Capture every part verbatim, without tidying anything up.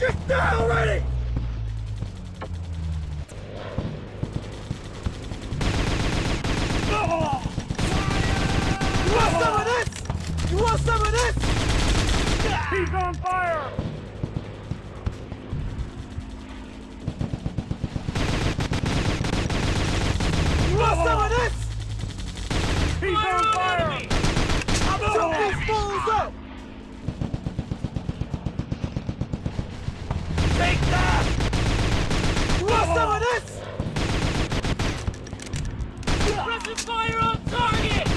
Get down already! You want some of this? You want some of this? He's on fire! You want some of this? He's on fire! I'm shooting these fools up! Take that! You want some of this? Pressing fire on target!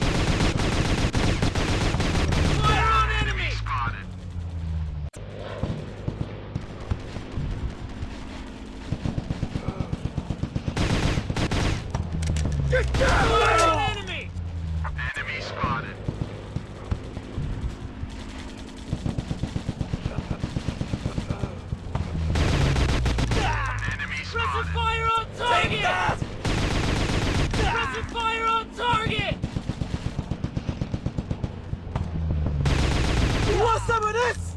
Fire on enemy! Get down! Fire on enemy! Enemy spotted. Enemy spotted. Fire on target! Take that! Pressing fire on target! You want some of this?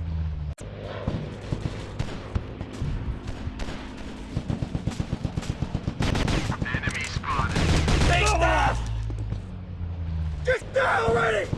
Enemy spotted. Take that! Get down already!